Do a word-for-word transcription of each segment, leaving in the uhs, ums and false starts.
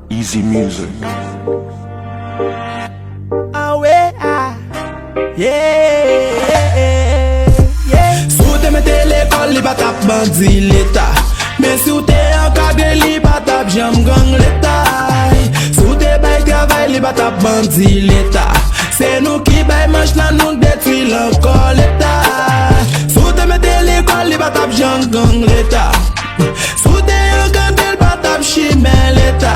Easy Music. Awe a, yeah, yeah. Si w te mete lekòl, li pa t ap bandi Leta. Men si w te ankadre, li pa t ap janm gang Leta. Si w te bay travay, li pa t ap bandi Leta. Se nou ki bay manch la, nou detwi l ankò Leta. Si w te mete lekòl, li pa t ap janm gang Leta. Si w te ankadre, li pa t ap chimè Leta.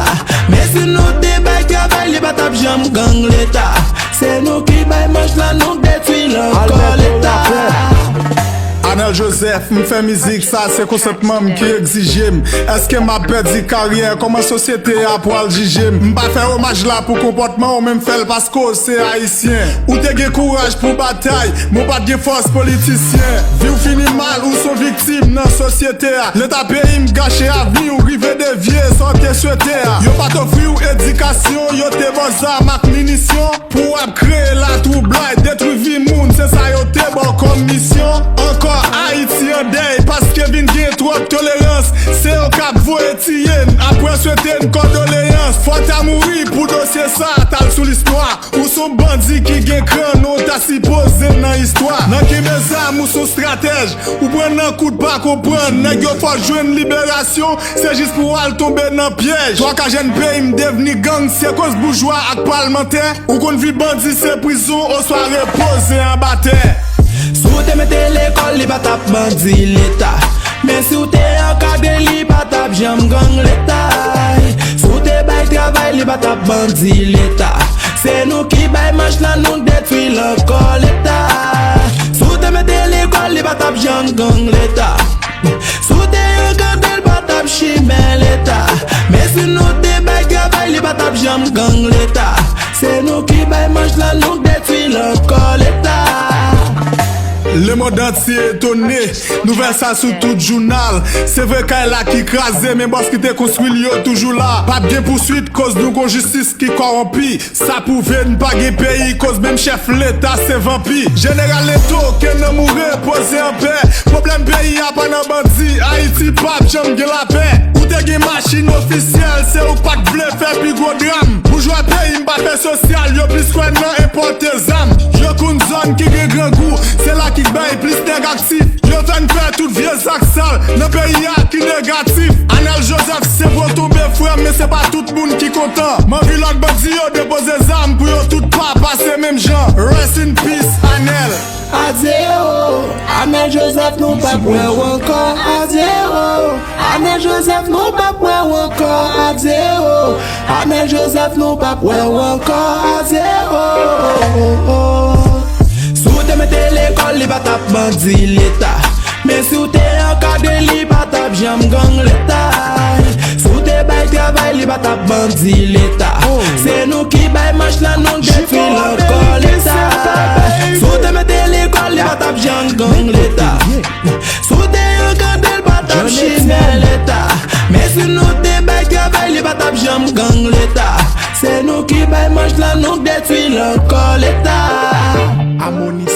Men si nou te bay travay, li pa t ap janm gang Leta. Se nou ki bay manch la, nou detwi l ankò Leta. Anèl Joseph, m fè mizik, sa se konsantman m ki egzije m. Èske m ap pèdi karyè? Kòman sosyete a pwal jije m? M pa fè omaj la pou konpòtman w, men m fè l paske w se ayisyen. Ou te gen kouraj pou batay, men w pa t gen fòs politisyen. Vi w fini mal, ou s on viktim nan sosyete a. Leta peyi m gache avni w, rive devye sa w te swete a. Yo pa t ofri w edikasyon, yo te ba w zam ak minisyon. Pou w ap kreye latwoublay, detwi vi moun, se sa yo te ba w kòm misyon. Ankò Ayiti an dèy, paske vin gen twòp tolerans. Se yo k ap voye tiye n, apre swete n kondoleyans. Fò w ta mouri pou dosye sa, t al sou listwa. Ou s on bandi ki gen kran, non w ta sipoze nan istwa. Nan kenbe zam, ou s on stratèj. Ou pran nan kou w pa konprann. Nèg yo fè w jwenn liberasyon, se jis pou w al tonbe nan pyèj. Twa ka jèn peyi m devni gang, se koz boujwa ak palmantè. Ou konn vi bandi se prizon oswa repoze anba tè. Si w te mete lekòl, li pa t ap bandi Leta. Men si w te ankadre, li pa t ap janm gang Leta. Si w te bay travay, li pa t ap bandi Leta. Se nou ki bay manch la, nou detwi l ankò Leta. Si w te mete lekòl, li pa t ap janm gang Leta. Si w te ankadre, li pa t ap chimè Leta. Men si nou te bay travay, li pa t ap janm gang Leta. Se nou ki bay manch la, nou detwi l ankò Leta. Lemonn antye etone, nouvèl sa sou tout jounal. Se vre kay la ki kraze, men bòs ki te konstwi l yo toujou la. P ap gen pouswit, koz nou gon jistis ki kòwonpi. Sa pwouve n pa gen peyi, koz menm chèf Leta se vanpi. Jeneral Leto, ke nanm ou repoze anpè. Pwoblèm peyi a pa nan bandi, Ayiti p ap janm gen lapè. Ou te gen machin ofisyèl, se ou k pa t vle fè pi gwo dram. Boujwa peyi m pa fè sosyal, yo plis kwè nan enpòte zam. Yo konn zòn ki gen grangou, se la ki bay plis nèg aktif. Yo fè n fè tout vye zak sal nan peyi a ki negatif. Anèl Joseph se gwo tonbe frè m, men se pa tout moun ki kontan. M anvi lòt bandi yo depoze zam pou yo tout pa pase menm jan. Rest in peace, Anèl. Adye o, Anèl Joseph, nou p ap wè w ankò. Adye o, Anèl Joseph, nou p ap wè w ankò. Adye o, Anèl Joseph, nou p ap wè w ankò. Adye o. Si w te mete lekòl, li pa t ap bandi Leta. Men si w te ankadre, li pa t ap janm gang Leta. Si w te bay travay, li pa t ap bandi Leta. Se nou ki bay manch la, nou detwi l ankò Leta. Si w te mete lekòl, li pa t ap janm gang Leta. Si w te ankadre, li pa t ap chimè Leta. Men si nou te bay travay, li pa t ap janm gang Leta. Se nou ki bay manch la, nou detwi l ankò Leta. Amoni